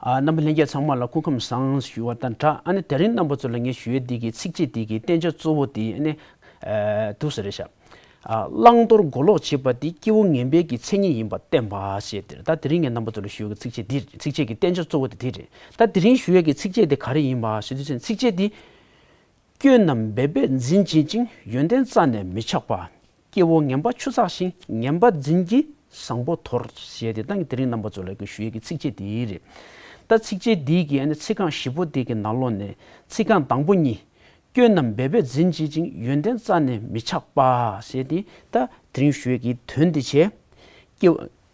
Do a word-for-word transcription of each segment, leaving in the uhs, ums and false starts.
ཨ། རྣམ་པ་ལྷན་རྒྱས་ཚང་མ་ལ་སྐུ་ཁམས་བཟང་ཞུ་བ་དང་སྦྲགས། ཨ་ནི་དེ་རིང་རྣམ་པ་ཚོ་ལ་ངས་ཞུ་ཡས་འདི་གི་ཚིགས་བཅད་འདི་གི་བསྟན་བྱ་གཙོ་བོ་དེ་ཨ་ནི། ཨ། འདུག་ཟེར་རེད་ཤག་ཨ། བླང་དོར་གོ་ལོག་བྱེད་པ་འདི་སྐྱེ་བོ་ངན་པའི་གི་མཚན་ཉིད་ཡིན་པར་བསྟན་པ་ཞེས་དེ་རེད། ད་དེ་རིང་ངས་རྣམ་པ་ཚོ་ལ་ཞུ་ཡས་ཀྱི་ཚིགས་བཅད་འདི་རེད། ཚིགས་བཅད་ཀྱི་བསྟན་བྱ་གཙོ་བོ་དེ་དེ་རེད། ད་དེ་རིང་ཞུ་ཡས་ཀྱི་ཚིགས་བཅད་དེ་ག་རེ་ཡིན་པ་ཞུ་དུས་ཙམ་ཚིགས་བཅད་འདི། སྐྱོན་རྣམས་འབད་པས་འཛིན་བྱེད་ཅིང་། ཡོན་ཏན་རྩ་ནས་མི་ཆགས་པ། སྐྱེ་བོ་ངན་པ་ཆུ་ཚགས་བཞིན། ངན་པ་འཛིན་གྱིས་བཟང་པོ་དོར། ཞེས་དེ་ད་ངས་དེ་རིང་རྣམ་པ་ཚོ་ལ་གི་ཞུ་ཡས་ཀྱི་ཚིགས་བཅད་དེ་རེད། ད་ཚིགས་བཅད་འདི་གི་ཨ་ནི་ཚིག་རྐང་བཞི་པོ་དེ་གི་ནང་ལོགས་ནས་ཚིག་རྐང་དང་པོ་གཉིས། སྐྱོན་རྣམས་འབད་པས་འཛིན་བྱེད་ཅིང་། ཡོན་ཏན་རྩ་ནས་མི་ཆགས་པ་ཞེས་དེ་ད་དེ་རིང་ཞུ་ཡས་ཀྱི་དོན་དེ་བྱས། སྐྱེ་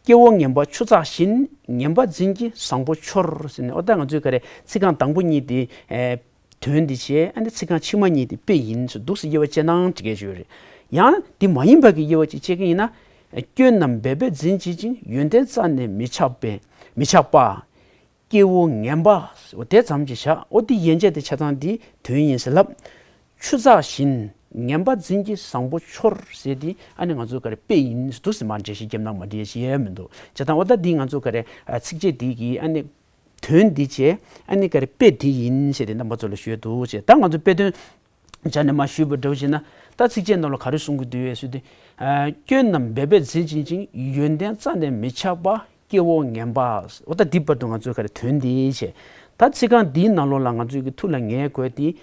སྐྱེ་བོ་ངན་པ་ཆུ་ཚགས་བཞིན། ངན་པ་འཛིན་གྱིས་བཟང་པོ་འཆོར་ཟེར་ནས། འོ་ད་ང་ཚོས་ག་རེ་ཚིག་རྐང་དང་པོ་གཉིས་དེ། ཨེ། དོན་འདི་བྱས། ཨ་ནི་ཚིག་རྐང་ཕྱི་མ་གཉིས་དེ་དཔེ་ཡིན་ཟེར་འདུག་སེ་དབྱེ་བ་ཕྱེ་ན་འགྲིག་གི་ཡོད་རེད། ཡང་དེ་མ་ཡིན་པ་གི་དབྱེ་བ་ཅིག་ཕྱེ་གི་ཡིན་ན། སྐྱོན་རྣམས་འབད་པས་འཛིན་བྱེད་ཅིང་། ཡོན་ཏན་རྩ་ནས་མི་ཆགས་པས། མི་ཆགས་པ། སྐྱེ་བོ་ངན་པ། འོ་དེ་ཙམ་གྱིས་བཞག་འོ་དེ་ཡན་ཆད་དེ་ཆ་ཚང་དེ་དོན་ཡིན་ཟེར་ལབ། ཆུ་ཚགས་བཞིན། ངན་པ་འཛིན་གྱིས་བཟང་པོ་འཆོར་ཟེར་དེ་ཨ་ནི་ང་ཚོ་ག་རེ་དཔེ་ཡིན་ཟེར་འདུག་སེ་མར་འགྲེལ་བཤད་བརྒྱབ་ན་མ་འགྲིག་ཡ་ཞིག་ཡང་མི་འདུག་བྱས་ཙང་འོ་ད་འདི་ང་ཚོ་ག་རེ། ཨ། ཚིགས་བཅད་འདི་གི་ཨ་ནི། དོན་འདི་བྱས། ཨ་ནི་ག་རེ་དཔེ་དེ་ཡིན་ཞེས་དེ་རྣམ་པ་ཚོ་ལ་ཞུས་འདུག་ཅེས། ད་ང་ཚོ་དཔེ་དོན་སྦྱར་ནས་མར་ཞུས་པ་འདྲ་བོ་བྱས་ན། ད་ཚིགས་བཅད་ནང་ལ་ག་རེ་གསུང་གི་འདུག་ཟེར་དུས། ཨ། སྐྱོན་རྣམས་འབད་པས་འཛིན་བྱེད་ཅིང་། ཡོན་ཏན་རྩ་ནས་མི་ཆགས་པ། སྐྱེ་བོ་ངན་པ། འོ་ད་འདི་བར་དུ་ང་ཚོས་ག་རེ་དོན་འདི་བྱས། ད་ཚིག་རྐང་འདིའི་ནང་ལོགས་ལ་ང་ཚོས་ཀྱི་ཐུགས་ལ་ངེས་དགོས་དེ།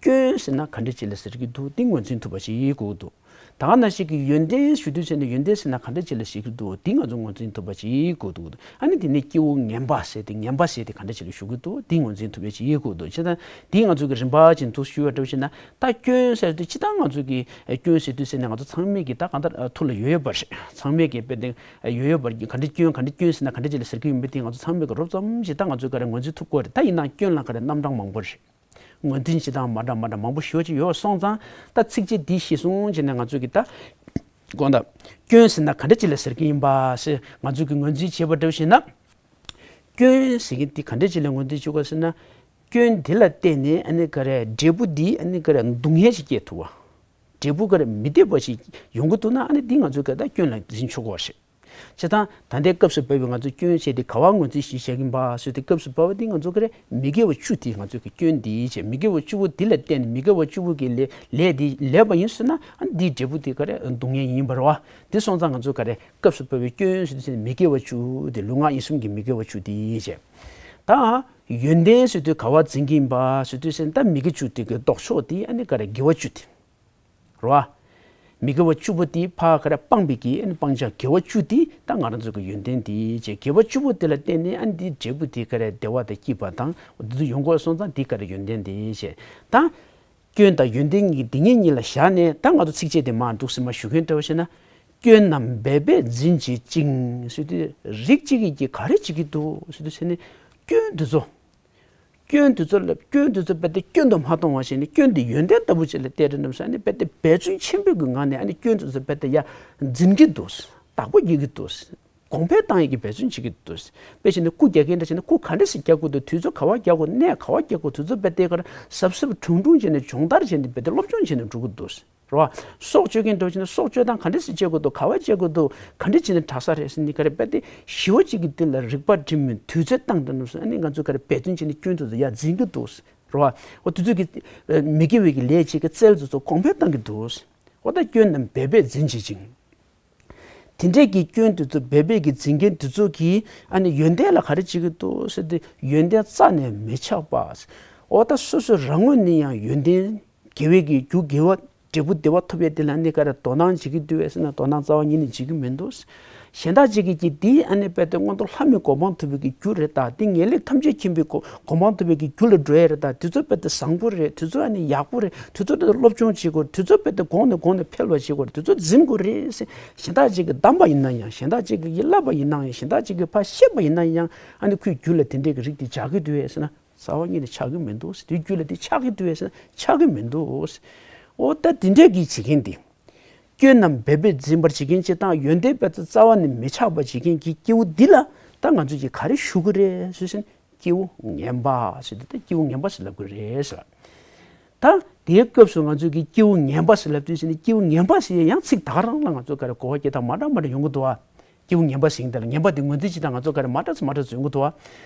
སྐྱོན་ཟེར་ན་ག་འདྲ་ཅིག་ལ་ཟེར་གྱི་འདུག་འདི་ངོས་འཛིན་ཐུབ་པ་ཞིག་དགོས་ཀྱི་འདུག་ད་ག་ནང་བཞིན་གྱི་ཡོན་ཏན་ཞུ་དུས་ཙམ་ནས་ཡོན་ཏན་ཟེར་ན་ག་འདྲ་ཅིག་ལ་ཞུ་གི་འདུག་འདི་ང་ཚོ་ངོས་འཛིན་ཐུབ་པ་ཞིག་དགོས་འདུག་ཨ་ནི་དེ་ནས་སྐྱེ་བོ་ངན་པ་ཟེར་ཏེ་ངན་པ་ཟེར་ཏེ་ག་འདྲ་ཅིག་ལ་ཞུ་གི་འདུག་འདི་ངོས་འཛིན་ཐུབ་པ་ཞིག་དགོས་འདུག་བྱས་ཙང་འདི་ང་ཚོ་གི་རིམ་པ་བཞིན་དུ་ཞུ་བ་འདྲ་བོ་བྱས་ན། ད་སྐྱོན་ཟེར་དུས་སྤྱིར་བཏང་ང་ཚོ་གི་སྐྱོན་ཟེར་དུས་ཟེར་ནས་ང་ཚོ་ཚང་མས་ཀྱི་ད་གང་ལྟར་ཐུགས་ལ་ཡོད་ཡོད་པ་རེད། ཚང་མས་ཀྱི་དཔེ་དེ་ཡོད་ཡོད་པ་རེད། ག་འདྲ་སྐྱོན་ག་འདྲ་སྐྱོན་ཟེར་ན་ག་འདྲ་ཅིག་ལ་ཟེར་གྱི་ཡིན་པ་དེ་ང་ཚོ་ཚང་མས་ཀྱི་རོབ་ཙམ་ཞིག་ད་ང་ཚོས་ག་རེ་ངོས་འཛིན་ཐུབ་ཀྱི་ཡོད་རེད། ད་ཡིན་ནའང་སྐྱོན་ལ་ག་རེ་རྣམ་གྲངས་མང་པོ་རེད། ངོས་འཛིན་བྱེད་སྟངས་མ་འདྲ་མ་འདྲ་མང་པོ་ཞེ་པོ་ཅིག་ཡོད་སོང་ཙང་། ད་ཚིགས་བཅད་འདི་གཞི་བཟུང་བྱས་ནས་ང་ཚོས་ཀྱི་ད་དགོངས་དག་སྐྱོན་ཟེར་ན་ག་འདྲ་ཅིག་ལ་ཟེར་གྱི་ཡིན་པ་ཞེས་ང་ཚོས་ཀྱི་ངོས་འཛིན་བྱེད་པ་འདྲ་བོ་ཞིག་ན། སྐྱོན་ཟེར་མཁན་འདི་ག་འདྲ་ཅིག་ལ་ངོས་འཛིན་བྱེད་དགོས་ཟེར་ན། སྐྱོན་འདི་ལ་བརྟེན་ནས་ཨ་ནི་ག་རེ་འབྲས་བུ་འདི་ཨ་ནི་ག་རེ་སྡུག་བསྔལ་ཞིག་སྐྱེ་ཐུབ་པ། འབྲས་བུ་ག་རེ་མི་བདེ་བ་ཞིག་ཡོང་གི་འདུག་ན། ཨ་ནི་འདི་ང་ཚོས་ག་ད་སྐྱོན་ལ་འཛིན་ཆོག་གི་རེད། བྱས་ཙང་ད་ལྟའི་སྐབས་སུ་བབས་པའི་ང་ཚོ་སྐྱོན་ཞེས་དེ་ག་བ་ངོས་འཛིན་ཞིག་བྱེད་ཀྱིན་པ་ཞུ་དུས། སྐབས་སུ་བབས་པ་འདི་ང་ཚོ་ག་རེ་མི་དགེ་བ་བཅུ་དེ་ང་ཚོ་གི་སྐྱོན་འདི་བྱས། མི་དགེ་བ་བཅུ་པོ་འདི་ལ་བརྟེན་ནས་མི་དགེ་བ་བཅུ་པོ་གི་ལས་ལས་འདི་ལས་པ་ཡིན་ཟེར་ན། ཨ་ནི་འདིའི་འབྲས་བུ་དེ་ག་རེ་སྡུག་བསྔལ་ཡིན་པ་རེད་བ། འདི་སོང་ཙང་ང་ཚོ་ག་རེ་སྐབས་སུ་བབས་པའི་སྐྱོན་ཞུ་དུས་ཟེར་ན་མི་དགེ་བ་བཅུ་དེ་ལུས་ངག་ཡིད་གསུམ་གྱི་མི་དགེ་བ་བཅུ་དེ་བྱས། ད་ཡོན་ཏན་ཞུ་དུས་ག་བ་འཛིན་གྱི་ཡིན་པ་ཞུ་དུས་ཟེར་ན། ད་མི་དགེ་བཅུ་དེ་གི་ལྡོག་ཕྱོགས་དེ་ཨ་ནི་ག་རེ་དགེ་བ་བཅུ་དེ། རེད་བ། མི་དགེ་བ་བཅུ་པོ་དེ་ཕར་ག་རེ་སྤངས་པའི་གི་ཨ་ནི་སྤང་བྱ་དགེ་བ་བཅུ་དེ་ད་ང་རང་ཚོ་གི་ཡོན་ཏན་དེ་བྱས། དགེ་བ་བཅུ་པོ་དེ་ལ་བརྟེན་ནས་ཨ་ནི་དེའི་འབྲས་བུ་དེ་ག་རེ་བདེ་བ་དང་སྐྱིད་པ་དང་འོ་དེ་ཚོ་ཡོང་གི་སོང་ཙང་འདི་ག་རེ་ཡོན་ཏན་དེ་བྱས། ད་སྐྱོན་དང་ཡོན་ཏན་གཉིས་འདི་གཉིས་གཉིས་ལ་བཞག་ནས་ད་ང་ཚོ་ཚིགས་བཅད་དེ་མར་འདུག་སེ་མར་ཞུ་མཁན་འདྲ་བོ་བྱས་ན། སྐྱོན་རྣམས་འབད་པས་འཛིན་བྱེད་ཅིང་ཟེར་དུས། རིགས་གཅིག་གིས་ཀྱིས་ག་རེ་བྱེད་ཀྱི་འདུག་ཟེར་དུས་ཟེར་ནས། སྐྱོན་འདི་ཚོ། སྐྱོན་འདི་ཚོ་ལ་སྐྱོན་འདི་ཚོ་རྦད་དེ་སྐྱོན་དུ་མ་མཐོང་བ་བྱས་ནས། སྐྱོན་འདི་ཡོན་ཏན་ལྟ་བུ་ཅིག་ལ་བལྟས་དུས་ཙམ་ཨ་ནི་རྦད་དེ་འབད་བརྩོན་ཆེན་པོའི་གི་ངང་ནས་ཨ་ནི་སྐྱོན་འདི་ཚོ་རྦད་དེ་ཡར་འཛིན་གྱི་འདུག་བདག་པོ་རྒྱག་གི་འདུག་གོང་འཕེལ་བཏང་ཡས་ཀྱི་འབད་བརྩོན་བྱེད་ཀྱི་འདུག་དཔེ་བྱས་ན་རྐུ་རྒྱག་མཁན་འདྲ་བྱས་ན་རྐུ་ག་འདྲ་ཞིག་རྒྱག་དགོས་འདུག་དུས་ཚོད་ག་བ་རྒྱག་དགོས། གནས་ག་བ་རྒྱག་དགོས། དུས་ཚོད་རྦད་དེ་ག་རེ་གཟབ་གཟབ་གྲུང་གྲུང་བྱས་ནས་སྦྱོང་བརྡར་བྱས་ནས་རྦད་དེ་སློབ་སྦྱོང་བྱས་ནས་འགྲོ་གི་འདུག་རེད་བ། སྲོག་གཅོད་མཁན་འདྲ་བྱས་ན་སྲོག་གཅོད་སྟངས་ག་འདྲ་ཞིག་གཅོད་དགོས་འདུག་ག་བ་གཅོད་དགོས་འདུག་ག་འདྲ་བྱས་ནས་དྲག་ས་རེད་ཟེར་ནས་ག་རེ་རྦད་དེ་ཞི་བ་གཅིག་གི་དེ་ལ་རིག་པ་སྒྲིམ་མིན་དུས་ཚོད་བཏང་དུས་ཙམ་ཨ་ནི་ང་ཚོ་ག་རེ་འབད་བརྩོན་བྱས་ནས་སྐྱོན་དེ་ཚོ་ཡར་འཛིན་གྱི་འདུག་རེད་བ། འོ་དེ་ཚོ་གི་ཨ་མི་དགེ་བའི་གི་ལས་བྱེད་ཀྱི་རྩལ་དེ་ཚོ་གོང་འཕེལ་བཏང་གི་འདུག་འོ་ད་སྐྱོན་རྣམས་འབད་པས་འཛིན་བྱེད་ཅིང་། དེ་འདྲས་ཀྱི་སྐྱོན་དེ་ཚོ་འབད་པས་ཀྱི་འཛིན་མཁན་དེ་ཚོ་གིས་ཨ་ནི་ཡོན་ཏན་ལ་ག་རེ་བྱེད་ཀྱི་འདུག་ཟེར་དུས། ཡོན་ཏན་རྩ་ནས་མི་ཆགས་པ། འོ་ད་སོ་སོ་རང་ངོས་ནས་ཡང་ཡོན་ཏན་དགེ་བའི་གི་རྒྱུ་དགེ་བ་འབྲས་བུ་བདེ་བ་ཐོབ་ཡས་དེ་ལ་ནི་ག་རེ་དོ་སྣང་བྱེད་ཀྱི་འདུག་གས་ཟེར་ན། དོ་སྣང་རྩ་བ་ཉིད་ནས་བྱེད་ཀྱི་མི་འདུག་གཞན་དག་ཅིག་གིས་ཀྱིས་འདི་ཨ་ནི་རྦད་དེ་མངོན་མཐོ་ལྷ་མིའི་གོ་འཕང་ཐོབ་པའི་གི་རྒྱུ་རེད་ད། འདི་ངེས་ལེགས་ཐམས་ཅད་མཁྱེན་པའི་གོ་གོ་འཕང་ཐོབ་པའི་གི་རྒྱུ་ལ་འགྲོ་ཡས་རེད་ད། དེ་ཚོ་རྦད་དེ་བཟང་པོ་རེད། དེ་ཚོ་ཨ་ནི་ཡག་པོ་རེད། དེ་ཚོ་རྦད་དེ་སློབ་སྦྱོང་བྱེད་དགོས་རེད། དེ་ཚོ་རྦད་དེ་གོང་ནས་གོང་ནས་འཕེལ་བ་བྱེད་དགོས་རེད། དེ་ཚོ་འཛིན་དགོས་རེད་ཟེར་གཞན་དག་ཅིག་གིས་གདམས་པ་ཡིན་ན་ཡང་། གཞན་དག་ཅིག་གིས་བསླབ་པ་ཡིན་ན་ཡང་། གཞན་དག་ཅིག་གིས་ཕར་བཤད་པ་ཡིན་ན་ཡང་། ཨ་ནི་ཁོའི་རྒྱུད་ལ་དེ་འདྲའི་གི་རིགས་དེ་འཇགས་ཀྱི་འདུག་གས་ཟེར་ན། རྩ་བ་ཉིད་ནས་ཆགས་ཀྱི་མི་འདུག་ཟེར། དེའི་རྒྱུད་ལ་དེ་ཆགས་ཀྱི་འདུག་གས་ཟེར་ན་ཆགས་ཀྱི་མི་འདུག་ཟེར། འོ་ད་དེ་འདྲས་ཀྱི་བྱེད་མཁན་དེ། སྐྱོན་རྣམས་འབད་པས་འཛིན་པར་བྱེད་མཁན་སྤྱིར་བཏང་ཡོན་ཏན་རྦད་དེ་རྩ་བ་ནས་མི་ཆགས་པ་བྱེད་མཁན་གྱི་སྐྱེ་བོ་འདི་ལ་ད་ང་ཚོས་ཀྱིས་ག་རེ་ཞུ་གི་རེད་ཟེར་ན། སྐྱེ་བོ་ངན་པ་ཟེར་དུས་ད་སྐྱེ་བོ་ངན་པ་ཟེར་ལབ་ཀྱི་རེད་ཟེར། ད་དེའི་སྐབས་སུ་ང་ཚོས་ཀྱིས་སྐྱེ་བོ་ངན་པ་ཟེར་ལབ་དུས་ཟེར་ན། སྐྱེ་བོ་ངན་པ་ཟེར་ཡང་ཚིག་ད་ག་རང་ལ་ང་ཚོ་ག་རེ་གོ་བ་སྐྱེ་སྟངས་མ་འདྲ་མ་འདྲ་ཡོང་གི་འདུག་བ། སྐྱེ་བོ་ངན་པ་ཟེར་མཁན་དེ་ལ་ངན་པ་དེ་ངོས་འཛིན་བྱེད་སྟངས་ང་ཚོ་ག་རེ་མ་འདྲ་ས་མ་འདྲ་ཚོ་ཡོང་གི་འདུག་བ།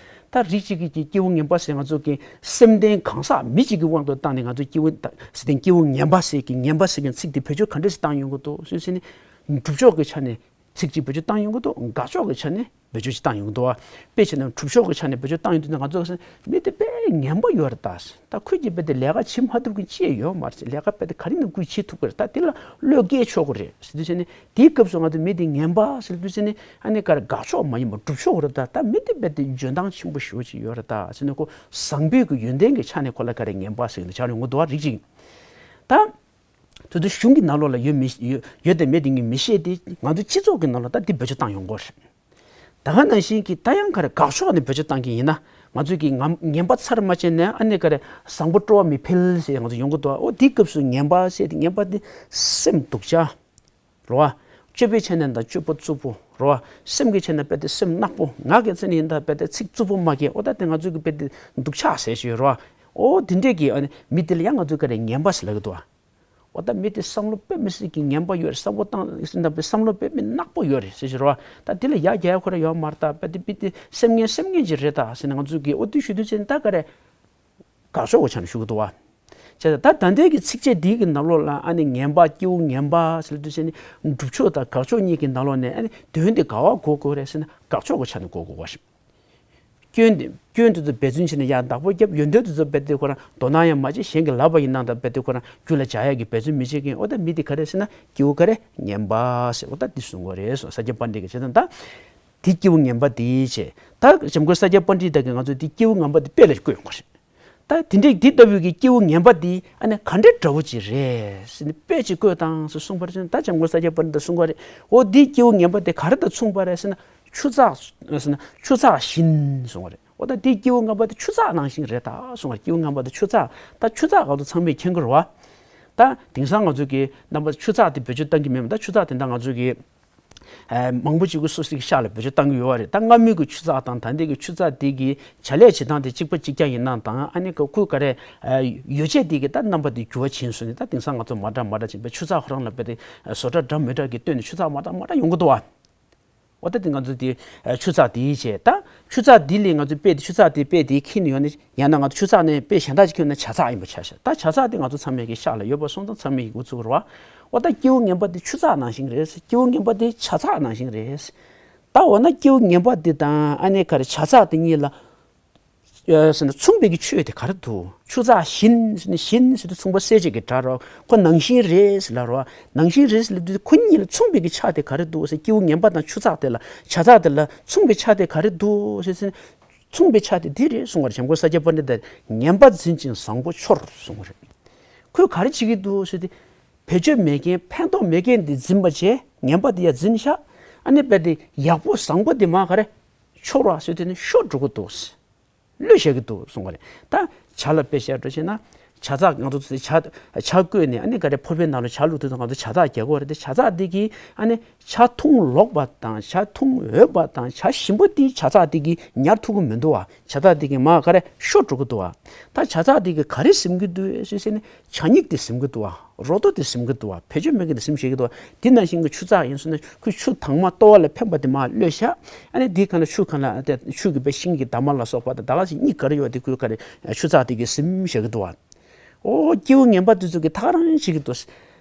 ད་རིགས་གཅིག་གིས་ཀྱི་སྐྱེས་བུ་ངན་པ་ཟེར་ང་ཚོ་གི་སེམས་ལྡན་གང་ཟག་མི་གཅིག་གི་དབང་དུ་བཏང་ནས་ང་ཚོ་སྐྱེས་བུ་ད་ཟེར་ཏེ་སྐྱེས་བུ་ངན་པ་ཟེར་གི་ངན་པ་ཟེར་གི་ཚིག་དེ་བེད་སྤྱོད་ག་འདྲ་ཞིག་བཏང་ཡོང་གི་འདུག་ཟེར་ཟེར་ནས་སྒྲུབ་ཕྱོགས་ཀྱི་ཆ་ནས་ཚིག་གཅིག་བེད་སྤྱོད་བཏང་ཡོང་གི་འདུག་དགག་ཕྱོགས་ཀྱི་ཆ་ནས་བེད་སྤྱོད་ཅིག་བཏང་ཡོང་གི་འདུག་བ། དཔེ་བྱས་ན་སྒྲུབ་ཕྱོགས་ཀྱི་ཆ་ནས་བེད་སྤྱོད་བཏང་ཡོང་དུས་ན་ང་ཚོ་མི་དེ་དཔེ་ངན་པ་ཡོད་རེད་ད། ད་ཁོས་ཀྱིས་དཔེ་དེ་ལས་ཀ་བྱེད་མ་ཐུབ་མཁན་ཅི་ཡང་ཡོད་མ་རེད། ལས་ཀ་དཔེ་དེ་ག་རེ་ནས་ཁོས་བྱེད་ཐུབ་ཀྱི་རེད། ད་དེ་ལ་བློས་འགེལ་ཆོག་གི་རེད་ཟེར་དུས་ཟེར་ནས་དེའི་སྐབས་སུ་ང་ཚོ་མི་དེ་ངན་པ་ཟེར་དུས་ཟེར་ནས་ཨ་ནི་ག་རེ་དགག་ཕྱོགས་མ་ཡིན་པར་སྒྲུབ་ཕྱོགས་རེད། ད་ད་མི་དེ་དཔེ་དེ་འཇོན་ཐང་ཆེན་པོ་ཞེ་པོ་ཅིག་ཡོད་རེད་ད་ཟེར་ནས་ཁོ་བཟང་པོའི་གི་ཡོན་ཏན་གྱི་ཆ་ནས་ཁོ་ལ་ག་རེ་ངན་པ་ཟེར་ནས་བྱ་རུང་ངོ་འདུག་བ་རིགས་ཅིག་ད། དེ་དུས་གཞུང་གི་ནང་ལོགས་ལ་ཡོད་མི་ཡོད་ཡོད་དང་མེད་དེ་ངས་མི་ཤེས་ཏེ། ང་ཚོའི་སྤྱི་ཚོགས་ཀྱི་ནང་ལ་ད་འདི་བེད་སྤྱོད་བཏང་ཡོང་གི་རེད། ད་ག་ནང་བཞིན་གྱི་ད་ཡང་ག་རེ་དགག་ཕྱོགས་ནས་བེད་སྤྱོད་བཏང་གི་ཡིན་ན་ང་ཚོས་ཀྱི་ངམ་ངན་པ་ཚར་མ་བྱས་ནས་ཨ་ནི་ག་རེ་བཟང་པོ་སྤྲོ་བ་མི་འཕེལ་ཟེར་ང་ཚོ་ཡོང་གི་འདུག་ཨོ་དེའི་སྐབས་སུ་ངན་པ་ཟེར་ཏེ་ངན་པ་དེ་སེམས་སྡུག་ཅག་རེད་བ། སྤྱོད་པའི་ཆ་ནས་ད་སྤྱོད་པ་རྩུབ་པོ་རེད་བ། སེམས་ཀྱི་ཆ་ནས་དཔེ་དེ་སེམས་ནག་པོ། ངག་གི་ཆ་ནས་ཡིན་ད་དཔེ་དེ་ཚིག་རྩུབ་པོ་མ་སྐྱེ། ཨོ་ད་དེ་ང་ཚོས་ཀྱི་དཔེ་དེ་སྡུག་ཅག་ཟེར་ཞིག་ཡོད་རེད་བ། ཨོ་དེ་འདྲས་ཀྱི་ཨ་ནི་མི་དེ་ལ་ཡང་ང་ཚོས་ག་རེ་ངན་པ་ཟེར་ལབ་ཀྱི་འདུག་བ། འོ་ད་མི་དེ་བསམ་བློ་དཔེ་མི་སྲིད་ཀྱི་ངན་པ་ཡོད་རེད། བསམ་བློ་བཏང་ཟིན་ད་དཔེ་བསམ་བློ་དཔེ་མི་ནག་པོ་ཡོད་རེད་ཟེར་ཞིག་རེད་བ། ད་དེ་ལ་ཡ་རྒྱ་ཡ་ཁོ་ར་ཡོད་མ་རེད། ད་དཔེ་དེ་མི་དེ་སེམས་ངན་སེམས་ངན་ཅིག་རེད་ད་ཟེར་ནས་ང་ཚོས་ཀྱི་ཨོ་དེ་ཞུ་དུས་ཚེ་ད་ག་རེ་དགག་ཕྱོགས་ཀྱི་ཆ་ནས་ཞུ་གི་འདུག་བ། བྱས་ཙང་ད་ད་ལྟའི་གི་ཚིགས་བཅད་འདིའི་གི་ནང་ལོགས་ལ་ཨ་ནི་ངན་པ་སྐྱེ་བོ་ངན་པ་ཟེར་དུས་ཚེ་ནི་སྒྲུབ་ཕྱོགས་དང་དགག་ཕྱོགས་གཉིས་ཀྱི་ནང་ལོགས་ནས་ཨ་ནི་དོན་དེ་ག་བ་གོ་དགོས་རེད་ཟེར་ན་དགག་ཕྱོགས་ཀྱི་ཆ་ནས་གོ་དགོས་པ་རེད། སྐྱོན་དེ་སྐྱོན་དེ་ཚོ་འབད་བརྩོན་བྱས་ནས་ཡར་བདག་པོ་བརྒྱབ། ཡོན་ཏན་དེ་ཚོ་རྦད་དེ་ཁོ་རང་དོ་སྣང་ཡང་མ་བྱེད། གཞན་གྱི་ལབ་པ་ཡིན་ནའང་ད་རྦད་དེ་ཁོ་རང་རྒྱུད་ལ་འཇགས་ཡག་གི་འབད་བརྩོན་མི་བྱེད་མཁན། འོ་ད་མི་དེ་ག་རེ་ཟེར་ན་སྐྱེ་བོ་ག་རེ་ངན་པ་ཟེར། འོ་ད་འདི་གསུང་གི་རེད་གསུངས། ས་སྐྱ་པཎྜི་ཏ་གིས་བྱས་ཙང་ད་དེ་སྐྱེ་བོ་ངན་པ་དེ་བྱས། ད་འཇམ་མགོན་ས་སྐྱ་པཎྜི་ཏ་གིས་ང་ཚོ་དེ་སྐྱེ་བོ་ངན་པ་དེ་དཔེ་ལ་བཀོད་ཡོང་གི་རེད། ད་དེ་འདྲའི་འདི་ལྟ་བུའི་གི་སྐྱེ་བོ་ངན་པ་འདི་ཨ་ནི་ག་འདྲའི་འདྲ་བོ་ཅིག་རེད་ཟེར་ནས་དཔེ་ཅིག་བཀོད་དང་ཟེར་གསུངས་པ་རེད། ད་འཇམ་མགོན་ས་སྐྱ་པཎྜི་ཏ་གསུང་གི་རེད། འོ་འདི་སྐྱེ་བོ་ངན་པ་དེ་ག་རེ་དང་མཚུངས་པ་རེད་ཟེར་ན་ཆུ་ཚགས་ཟེར་ན་ཆུ་ཚགས་བཞིན་གསུང་གི་རེད། འོ་ད་འདི་སྐྱེ་བོ་ངན་པ་དེ་ཆུ་ཚགས་ནང་བཞིན་རེད་ད་གསུང་གི་རེད། སྐྱེ་བོ་ངན་པ་དེ་ཆུ་ཚགས། ད་ཆུ་ཚགས་ག་ཚོད་ཚང་མས་མཁྱེན་གི་རེད་བ། ད་དེང་སང་ང་ཚོ་གི་རྣམ་པ་ཆུ་ཚགས་དེ་བེད་སྤྱོད་བཏང་གི་མེད་མ། ད་ཆུ་ཚགས་དེ་འདྲ་ང་ཚོ་གི་ཨ་མང་པོ་ཅིག་གིས་སོ་སོའི་ཤ་ལ་བེད་སྤྱོད་བཏང་གི་ཡོད་པ་རེད། ད་སྔ་མོའི་གི་ཆུ་ཚགས་དང་ད་ལྟའི་གི་ཆུ་ཚགས་དེ་གི་བྱ་ལས་བྱེད་སྟངས་དེ་གཅིག་པ་གཅིག་རྐྱང་ཡིན་ན་དང་། ཨ་ནི་ཁོ་ག་རེ་ཡོ་བྱད་དེ་གི་ད་རྣམ་པ་དེ་འགྱུར་བ་ཕྱིན་སོང་ནས། ད་དེང་སང་ང་ཚོ་མ་འདྲ་མ་འདྲ་ཕྱིན་པའི་ཆུ་ཚགས་ཁོ་རང་ལ་དཔེ་དེ་བཟོ་གྲྭ་འདྲ་མི་འདྲ་གི་བཏོན་ནས་ཆུ་ཚགས་མ་འདྲ་མ་འདྲ་ཡོང་གི་འདུག་བ། འོ་ད་དེ་ང་ཚོ་དེ་ཆུ་ཚགས་དེ་བྱས། ད་ཆུ་ཚགས་དེ་ལས་ང་ཚོ་དཔེ་དེ་ཆུ་ཚགས་དེ་དཔེ་དེ་ཁྱེར་ནས་ཡོང་ནས། ཡང་ན་ང་ཚོ་ཆུ་ཚགས་ནས་དཔེ་གཞན་དག་ཅིག་ཁྱོན་ནས་བྱ་ཚགས་ཡིན་པ་ཆ་བཞག་ད་བྱ་ཚགས་དེ་ང་ཚོ་ཚང་མས་ཀྱི་ཤ་ལ་ཡོད་པ་སོང་ཙང་ཚང་མས་ཀྱི་འགོ་ཚུགས་རོ། འོ་ད་སྐྱེ་བོ་ངན་པ་དེ་ཆུ་ཚགས་ནང་བཞིན་རེད། སྐྱེ་བོ་ངན་པ་དེ་བྱ་ཚགས་ནང་བཞིན་རེད། ད་འོ་ན་སྐྱེ་བོ་ངན་པ་དེ་དང་ཨ་ནི་ག་རེ་བྱ་ཚགས་དེ་གཉིས་ལ་ཨ་ཟེར་ན་མཚུངས་པའི་གི་ཆོས་དེ་ག་རེ་འདུག་ཆུ་ཚགས་བཞིན་ཟེར་ན་བཞིན་ཟེར་དུས་མཚུངས་པ་གསལ་བྱེད་ཀྱི་སྒྲ་རོ། ཁོ་ནང་བཞིན་རེད་ཟེར་ལབ་རོ། ནང་བཞིན་རེད་ཟེར་ལབ་དུས་ཁོ་གཉིས་ལ་མཚུངས་པའི་གི་ཆ་དེ་ག་རེ་འདུག་ཟེར། སྐྱེ་བོ་ངན་པ་དང་ཆུ་ཚགས་དེ་ལ་བྱ་ཚགས་དེ་ལ་མཚུངས་པའི་ཆ་དེ་ག་རེ་འདུག་ཟེར་ཟེར་ན། མཚུངས་པའི་ཆ་དེ་འདི་རེད་གསུང་བ་རེད། འཇམ་མགོན་ས་སྐྱ་པཎྜི་ཏས་ངན་པ་འཛིན་ཅིང་བཟང་པོ་འཆོར་གསུང་བ་རེད། ཁོས་ག་རེ་བྱེད་ཀྱི་འདུག་ཟེར་ཏེ། བེད་སྤྱོད་མེད་མཁན་ཕན་ཐོགས་མེད་མཁན་འདི་འཛིན་པ་བྱས། ངན་པ་འདི་ཡང་འཛིན་ཤག་ཨ་ནི་དཔེ་དེ་ཡག་པོ་བཟང་པོ་འདི་མ་ག་རེ་འཆོར་བ་ཟེར་དེ་ནི་ཤོར་འགྲོ་གི་འདུག་གློད་བཞག་གི་འདུག་གསུང་བ་རེད། ད་བྱ་ལ་དཔེ་བཞག་འགྲོ་བྱས་ན། བྱ་ཚགས་ང་ཚོ་ཚོས་བྱ་བྱ་བརྐོས་ནས་ཨ་ནི་ག་རེ་ཕོར་པའི་ནང་ལ་བྱ་བླུགས་དུས་ང་ཚོ་བྱ་ཚགས་རྒྱག་གི་ཡོད་རེད་དེ། བྱ་ཚགས་འདི་གིས་ཨ་ནི་བྱ་འཐུང་ལོག་པ་དང་བྱ་འཐུང་འོས་པ་དང་བྱ་ཞིམ་པོ་དེ་བྱ་ཚགས་དེ་གིས་ཉར་ཐུབ་ཀྱི་མི་འདུག་བ། བྱ་ཚགས་དེ་གིས་མར་ག་རེ་ཤོར་འགྲོ་གི་འདུག་བ། ད་བྱ་ཚགས་དེ་གིས་ག་རེ་ཟིན་གྱི་འདུག་ཟེར་ཟེར་ནས་བྱ་སྙིགས་དེ་ཟིན་གྱི་འདུག་བ། རོ་ཏོ་དེ་ཟིན་གྱི་འདུག་བ། བེད་སྤྱོད་མེད་མཁན་དེ་ཟིན་བྱེད་ཀྱི་འདུག་བ། དེ་ནང་བཞིན་གྱི་ཆུ་ཚགས་ཡིན་སོང་ན་ཁོས་ཆུ་དྭངས་མ་ལྟོ་བ་ལ་ཕན་པ་དེ་མར་གློད་བཞག་ཨ་ནི་དེའི་སྒང་ལ་ཆུ་སྒང་ལ་དེ་ཆུ་གི་དཔེ་ཤིང་གི་འདབ་མ་ལ་སོགས་པ་དང་ད་ག་ཞིག་སྙིགས་ག་རེ་ཡོད་དེ་ཁོས་ག་རེ་ཆུ་ཚགས་དེ་གིས་ཟིན་བྱེད་ཀྱི་འདུག་བ། ཨོ་སྐྱེ་བོ་ངན་པ་དེ་ཚོ་གིས་ད་ག་རང་བྱེད་ཀྱི་འདུག་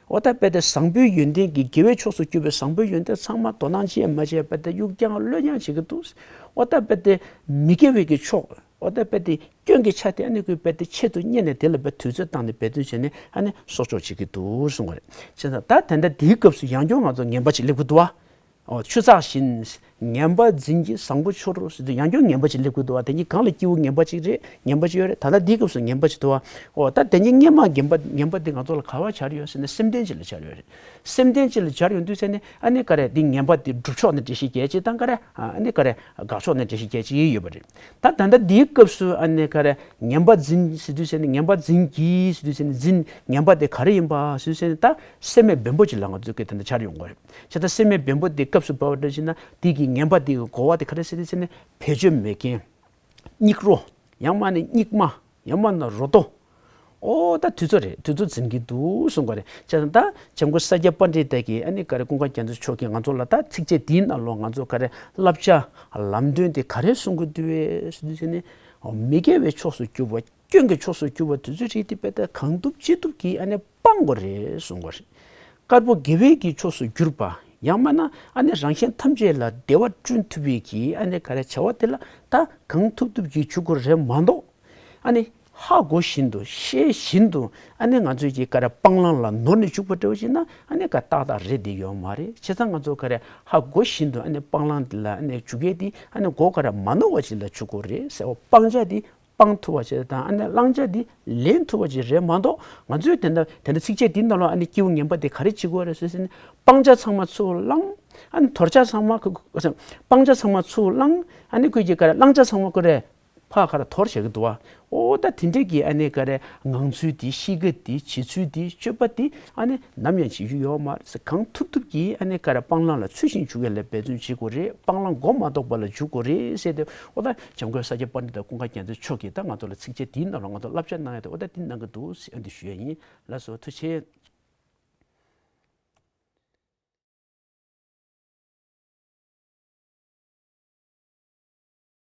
ཨོ་ད་དཔེ་དེ་བཟང་པོའི་ཡོན་ཏན་གྱི་དགེ་བའི་ཕྱོགས་སུ་གྱུར་པའི་བཟང་པོའི་ཡོན་ཏན་ཚང་མ་དོ་སྣང་བྱེད་མ་བྱས་དཔེ་དེ་གཡུག་རྐྱང་གློད་རྐྱང་བྱེད་ཀྱི་འདུག་ཨོ་ད་དཔེ་དེ་མི་དགེ་བའི་གི་ཕྱོགས། ཨོ་ད་དཔེ་དེ་སྐྱོན་གྱི་ཆ་དེ་ཨ་ནི་ཁོས་དཔེ་དེ་ཆེད་དུ་གཉེར་ནས་དེ་ལ་དཔེ་དུས་ཚོད་བཏང་ནས་འབད་བརྩོན་བྱས་ནས་ཨ་ནི་སྲོག་སྐྱོབ་བྱེད་ཀྱི་འདུག་གསུང་བ་རེད། བྱས་ཙང་ད་ད་ལྟ་འདིའི་སྐབས་སུ་ཡང་བསྐྱར་ང་ཚོ་ངན་པ་ཅིག་སླེབས་ཀྱི་འདུག་བ། ཨོ་ཆུ་ཚགས་བཞིན། ངན་པ་འཛིན་གྱིས་བཟང་པོ་འཆོར་ཟེར་དུས་ཡང་བསྐྱར་ངན་པ་ཅིག་སླེབས་ཀྱི་འདུག་བ། དེ་གཉིས་སྒང་ལ་སྐྱེ་བོ་ངན་པ་ཅིག་རེད། ངན་པ་ཅིག་ཡོད་རེད། ད་ལྟ་འདིའི་སྐབས་སུ་ངན་པ་ཅིག་འདུག་བ། ཨོ་ད་དེ་གཉིས་སྔོན་མ་ངན་པ་ངན་པ་དེ་ང་ཚོ་ལ་ག་བ་སྦྱར་ཡོད་ཟེར་ན་སེམས་ལྡན་ཅིག་ལ་སྦྱར་ཡོད་རེད། སེམས་ལྡན་ཅིག་ལ་སྦྱར་ཡོང་དུས་ཟེར་ནས་ཨ་ནི་ག་རེ་འདི་ངན་པ་དེ་སྒྲུབ་ཕྱོགས་ནས་འགྲེལ་བཤད་རྒྱག་ཅིག་དང་ག་རེ་ཨ་ནི་ག་རེ་དགག་ཕྱོགས་ནས་འགྲེལ་བཤད་རྒྱག་ཅིག་ཡོད་པ་རེད། ད་ད་ལྟ་འདིའི་སྐབས་སུ་ཨ་ནི་ག་རེ་ངན་པ་འཛིན་ཟེར་དུས་ཟེར་ནས་ངན་པ་འཛིན་གྱིས་ཟེར་དུས་ཟེར་ནས་འཛིན་ངན་པ་དེ་ག་རེ་ཡིན་པ་ཟེར་དུས་ཟེར་ནས་ད་སེམས་མེད་བེམ་པོ་ཅིག་ལ་ང་ཚོས་གི་དེ་འདྲ་སྦྱར་ཡོང་གི་རེད། བྱས་ཙང་སེམས་མེད་བེམ་པོ་དེ་སྐབས་སུ་བབས་པ་འདྲ་ཞིག་ན་དེ་གི་ངན་པ་དེ་གི་གོ་བ་དེ་ག་རེ་ཟེར་དུས་ཟེར་ནས་བེད་སྤྱོད་མེད་མཁན། སྙིགས་རོ། ཡང་མིན་ན་སྙིགས་མ། ཡང་མིན་ན་རོ་ཏོ། ཨོ་ད་དུས་ཚོད་རེད། དུས་ཚོད་འཛིན་གྱི་འདུག་གསུང་གི་རེད། བྱས་ཙང་ད་འཇམ་མགོན་ས་སྐྱ་པཎྜི་ཏ་གིས་ཨ་ནི་ག་རེ་ཀུན་དགའ་རྒྱ་མཚོ་མཆོག་གིས་ང་ཚོ་ལ་ད་ཚིགས་བཅད་འདིའི་ནང་ལོགས་ང་ཚོ་ག་རེ་བསླབ་བྱ་ལམ་སྟོན་དེ་ག་རེ་གསུང་གི་འདུག་བས་ཟེར་དུས་ནི། མི་དགེ་བའི་ཕྱོགས་སུ་གྱུར་པ། སྐྱོན་གྱི་ཕྱོགས་སུ་གྱུར་པ་དེ་ཚོའི་རིགས་དེ་དཔེ་ད་གང་ཐུབ་ཅི་ཐུབ་ཀྱིས་ཨ་ནི་སྤང་དགོས་རེད་གསུང་གི་རེད། དཀར་པོ་དགེ་བའི་གི་ཕྱོགས་སུ་གྱུར་པ། ཡང་མིན་ན་ཨ་ནི་རང་གཞན་ཐམས་ཅད་ལ་བདེ་བ་བསྐྲུན་ཐུབ་པའི་གི་ཨ་ནི་ག་རེ་བྱ་བ་དེ་ལ་ད་གང་ཐུབ་ཐུབ་ཀྱིས་འཇུག་དགོས་རེད་མ་གཏོགས། ཨ་ནི་ཧ་གོ་བཞིན་དུ་ཤེས་བཞིན་དུ་ཨ་ནི་ང་ཚོས་ཀྱི་ག་རེ་སྤང་བླང་ལ་ནོར་ནས་འཇུག་པ་འདྲ་བོ་ཞིག་ན་ཨ་ནི་ག་ཏག་ཏག་རེད་དེ་ཡོད་མ་རེད། བྱས་ཙང་ང་ཚོ་ག་རེ་ཧ་གོ་བཞིན་དུ་ཨ་ནི་སྤང་བླང་དེ་ལ་ཨ་ནི་འཇུག་ཡས་དེ་ཨ་ནི་མགོ་ག་རེ་མ་ནོར་བ་ཞིག་ལ་འཇུག་དགོས་རེད་ཟེར་བ། སྤང་བྱ་དེ་སྤང་ཐུབ་པ་བྱས་དང་ཨ་ནི་བླང་བྱ་དེ་ལེན་ཐུབ་པ་ཞིག་རེད་མ་གཏོགས། ང་ཚོས་དེ་འདྲ་དེ་འདྲ་ཚིགས་བཅད་འདི་ནང་ལ་ཨ་ནི་སྐྱེས་བུ་ངན་པ་དེ་ག་རེ་བྱེད་དགོས་རེད་ཟེར་ཟེར་ན། སྤང་བྱ་ཚང་མ་ཚུར་བླངས། ཨ་ནི་དོར་བྱ་ཚང་མ་ཁོ་ཁོ་སྤང་བྱ་ཚང་མ་ཚུར་བླངས། ཨ་ནི་ཁོས་ཀྱི་ག་རེ་བླང་བྱ་ཚང་མ་ཁོ་རེ་ཕར་ག་རེ་དོར་བྱེད་ཀྱི་འདུག་བ། ཨོ་ད་དེ་འདྲས་ཀྱི་ཨ་ནི་ག་རེ་ངང་ཚུལ་འདི། གཤིས་ཀ་འདི། བྱེད་ཚུལ་འདི། སྤྱོད་པ་འདི་ཨ་ནི་ནམ་ཡང་བྱེད་རྒྱུ་ཡོད་མ་རེད་ཟེར། གང་ཐུབ་ཐུབ་ཀྱིས་ཨ་ནི་ག་རེ་སྤང་བླང་ལ་ཚུལ་བཞིན་འཇུག་ཡ་ལ་འབད་བརྩོན་བྱེད་དགོས་རེད། སྤང་བླང་མགོ་མ་འདོགས་པ་ལ་འཇུག་དགོས་རེད་ཟེར་ཏེ། ཨོ་ད་འཇམ་མགོན་ས་སྐྱ་པཎྜི་ཏ་ཀུན་དགའ་རྒྱ་མཚོ་མཆོག་གིས་ད་ང་ཚོ་ལ་ཚིགས་བཅད་འདིའི་ནང་ལ་ང་ཚོ་བསླབ་བྱ་གནང་ཡ་དེ་ཨོ་ད་འདི་གནང་གི་འདུག་ཟེར་ཨ་འདི་ཞུ་ཡ་ཡིན། ལགས་སོ། ཐུགས་རྗེ་ཆེ།